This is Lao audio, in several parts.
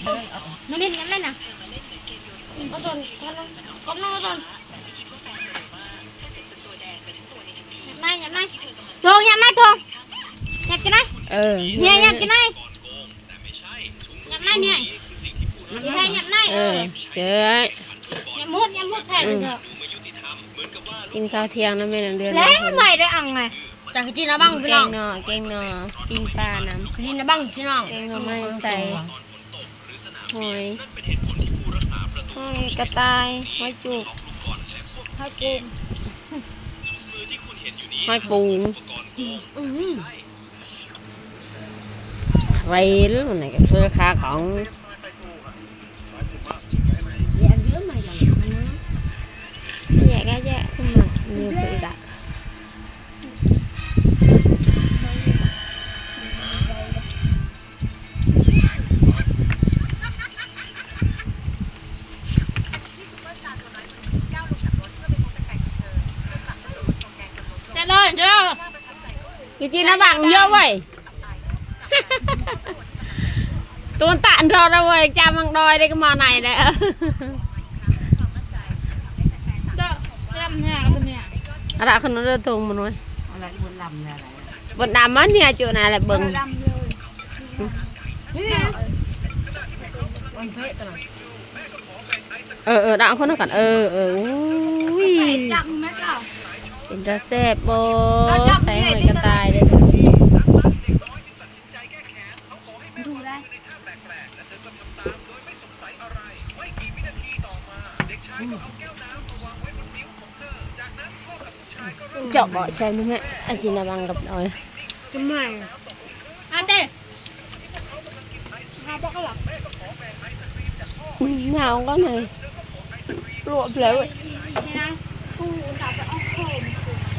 ນ້ອງນິນຫຍັບໄດ້ນະ ອາຕົນ ກ້ອມລົງ ອາຕົນ ຫຍັບໄດ້ ຫຍັບໄດ້ ໂທງ ຫຍັບໄດ້ ໂທງ ຫຍັບຈັ່ງໃດ ເອີ ເຮຍ ຫຍັບຈັ່ງໃດ ຫຍັບໄດ້ເຮຍ ຊິໃຫ້ຫຍັບໄດ້ ເອີ ເຊີຍ ຫຍັບໝົດ ຫຍັບໝົດ ໃຜ ອືມ ເດີ ກິນເຂົ້າທ່ຽງນຳແມ່ນາງເດືອນ ແລ້ວ ໄປເດີອັງໄງ ຈາກກິນລະບັງ ພີ່ນ້ອງ ແກງໜໍ່ ແກງໜໍ່ ປີ້ງປານຳ ກິນລະບັງ ພີ່ນ້ອງ ແກງໜໍ່ໄມ້ໃສ່ ຫອຍ ຫອຍກະຕ່າຍ ຫອຍຈູກ ຫອຍປູງ ຫອຍປູງ ອືມ ເຄຣນ ນີ້ກະຄືຄ່າຂອງ ແຍກກະແຍກ ຄືມັກ ນີ້ຄືອີກລະ. ແຊບເລີຍເດີ ຢູ່ຈີນນະບັງເຍາະເວີຍ ໂຕນຕານທອດເວີຍ ຈາມັງດອຍໄດ້ກະມາໃນແລ້ວ ເດີ ລຳເໜືອລຳເໜືອ ອະລະ ຂະໜົມເດີ ທົ່ງມັນເວີຍ ອະລະ ບົນລຳເໜືອ ບົນດຳມັນເໜືອຈຸນະແຫຼະເບິ່ງ ເອີ ເອີ ດັງຄົນນຳກັນ ເອີ ເອີ ໂອ້ຍ ເປັນຕາແຊບບໍ່ ໃສ່ຫອຍກະຕ່າຍເດີ ເຈາະເບາະໃສ່ມື້ແມ່ ອາຈິນນະບັງກັບດອຍ ທຳໄມ ອາເຕ ອືມ ຍາວກໍໜ້ອຍ ປວກແລ້ວ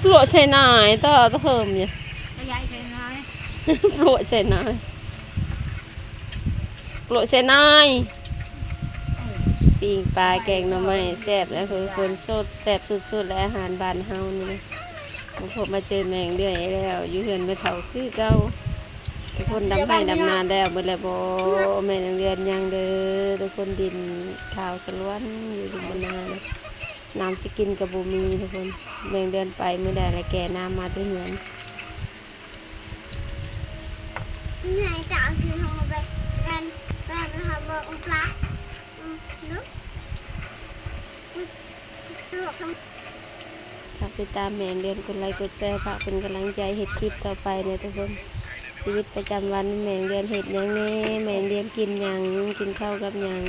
ປວກໃສ່ໜ້ອຍ ຕະເຫິມຢູ່ ປວກໃສ່ໜ້ອຍ ປວກໃສ່ໜ້ອຍ ປີ້ງປາແກງໜໍ່ໄມ້ ແຊບແລ້ວທຸກຄົນ ສົດ ແຊບສຸດໆ ແລະ ອາຫານບ້ານເຮົານີ້ນະ. ມາພົບມາເຈີແມ່ນາງເດືອນອີກແລ້ວ ຢູ່ເຮືອນແມ່ເຖົ້າຄືເກົ່າ. ທຸກຄົນດຳໄຮ່ດຳນາແລ້ວເບິດແລ້ວບໍ່? ແມ່ນາງເດືອນຍັງເດີ ທຸກຄົນ ດິນຂາວສະຫຼວນຢູ່ລຸ່ມນານະ ນ້ຳຊິກິນກະບໍ່ມີທຸກຄົນ. ແມ່ນາງເດືອນໄປມື້ໃດລະແກ່ນ້ຳມາແຕ່ເຮືອນ. ຝາກຕິດຕາມແມ່ນາງເດືອນ ກົດໄລກົດແຊ ຝາກເປັນກຳລັງໃຈເຮັດຄລິບຕໍ່ໄປເດີທຸກຄົນ. ຊີວິດປະຈຳວັນແມ່ນາງເດືອນເຮັດຫຍັງແດ່? ແມ່ນາງເດືອນກິນຫຍັງ? ກິນເຂົ້າກັບຫຍັງ?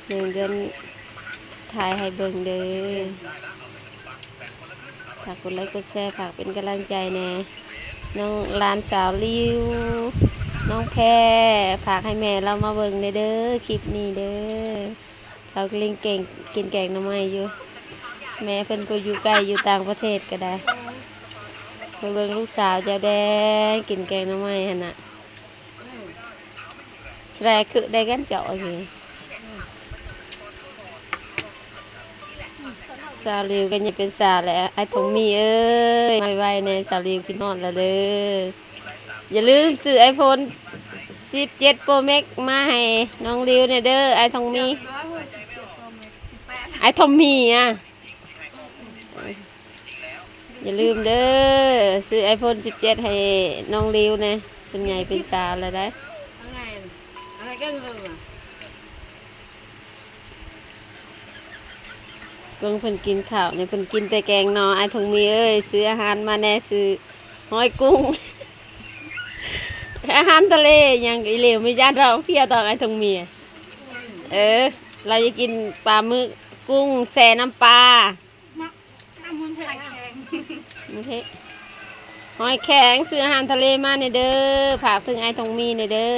ແມ່ນາງເດືອນຖ່າຍໃຫ້ເບິ່ງເດີ. ຝາກກົດໄລກົດແຊ ຝາກເປັນກຳລັງໃຈແດ່. ນ້ອງຫຼານສາວລິວ ນ້ອງແພ ຝາກໃຫ້ແມ່ລາວມາເບິ່ງແດ່ເດີ ຄລິບນີ້ເດີ. ລາວກຳລັງກິນແກງໜໍ່ໄມ້ຢູ່. ແມ່ເພິ່ນຜູ້ຢູ່ໄກ ຢູ່ຕ່າງປະເທດກະໄດ້ ໄປເບິ່ງລູກສາວເຈົ້າແດ່ ກິນແກງໜໍ່ໄມ້ຫັ້ນນະ. ສະແລຄືໄດ້ກັນເຈົ້າ ໂອເຄ. ສາວລິວກະຍັງເປັນສາວແຫຼະ ອ້າຍທອງມີເອີຍ ມາໄວໆແດ່ ສາວລິວຄິດຮອດລະເດີ. ຢ່າລືມຊື້ໄອໂຟນສິບເຈັດໂປຣແມັກມາໃຫ້ນ້ອງລິວແດ່ເດີ ອ້າຍທອງມີ ອ້າຍທອງມີອະ. ຢ່າລືມເດີ ຊື້ໄອໂຟນສິບເຈັດໃຫ້ນ້ອງລິວແດ່ ເພິ່ນໃຫຍ່ເປັນສາວແລ້ວໄດ໋. ເບິ່ງເພິ່ນກິນເຂົ້ານີ້ ເພິ່ນກິນແຕ່ແກງໜໍ່. ອ້າຍທອງມີເອີຍ ຊື້ອາຫານມາແດ່ ຊື້ຫອຍກຸ້ງ ອາຫານທະເລຫຍັງອີ່ຫຼຽວ ມີຢ້ານທ້ອງເພຍທ້ອງ ອ້າຍທອງມີ. ເອີ ລາວຢາກກິນປາໝຶກ ກຸ້ງແຊ່ນ້ຳປາ. ມັກ ມັກຫອຍແຄງ ຫອຍແຄງ ຊື້ອາຫານທະເລມາແດ່ເດີ ຝາກເຖິງອ້າຍທອງມີແດ່ເດີ.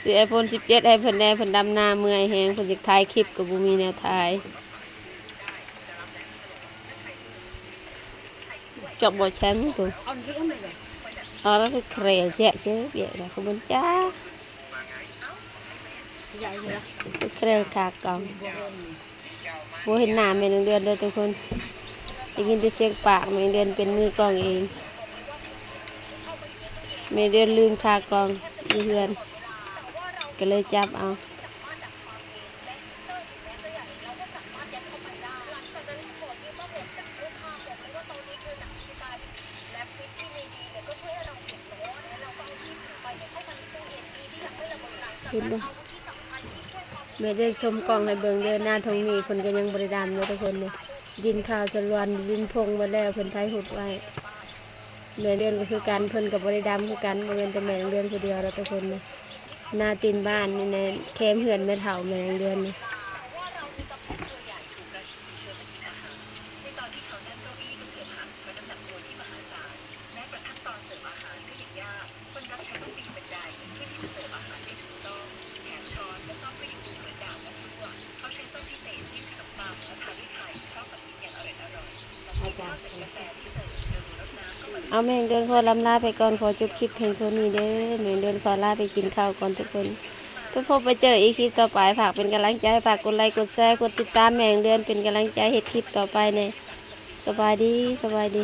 ຊື້ໄອໂຟນສິບເຈັດໃຫ້ເພິ່ນແດ່ ເພິ່ນດຳນາເມື່ອຍແຮງ ເພິ່ນຢາກຖ່າຍຄລິບກະບໍ່ມີແນວຖ່າຍ. ຈອກບໍ່ແຊມໂຕ ເອົາລະເຄຣວແຈກເຈີບຽກລະຂະບົນຈ້າ ເຄຣວຂາກອງ. ບໍ່ເຫັນໜ້າແມ່ນາງເດືອນເດີທຸກຄົນ ໄດ້ຍິນແຕ່ສຽງປາກ ແມ່ນາງເດືອນເປັນມືກ້ອງເອງ. ແມ່ເດືອນລືມຂາກອງຢູ່ເຮືອນ ກໍເລີຍຈັບເອົາ. ເຫັນບໍ່? ແມ່ເດືອນຊົມກ້ອງໃຫ້ເບິ່ງເດີ ນາທົ່ງນີ້ເພິ່ນກໍຍັງບໍ່ໄດ້ດຳເດີທຸກຄົນເດີ. ດິນຂາວສະຫຼວນ ດິນຜົງໝົດແລ້ວ ເພິ່ນໄຖຫຸດໄວ້. ແມ່ເດືອນກໍຄືກັນ ເພິ່ນກໍບໍ່ໄດ້ດຳຄືກັນ ບໍ່ແມ່ນແຕ່ແມ່ນາງເດືອນຜູ້ດຽວດອກທຸກຄົນເດີ. ນາຕີນບ້ານນີ້ນະ ແຄມເຮືອນແມ່ເຖົ້າແມ່ນາງເດືອນນີ້. ເອົາ ແມ່ນາງເດືອນຂໍລຳລາໄປກ່ອນ ຂໍຈົບຄລິບພຽງເທົ່ານີ້ເດີ. ແມ່ນາງເດືອນຂໍລາໄປກິນເຂົ້າກ່ອນທຸກຄົນ. ໄປພົບໄປເຈີອີກຄລິບຕໍ່ໄປ. ຝາກເປັນກຳລັງໃຈ ຝາກກົດໄລກົດແຊ ກົດຕິດຕາມແມ່ນາງເດືອນ ເປັນກຳລັງໃຈເຮັດຄລິບຕໍ່ໄປແດ່. ສະບາຍດີ ສະບາຍດີ.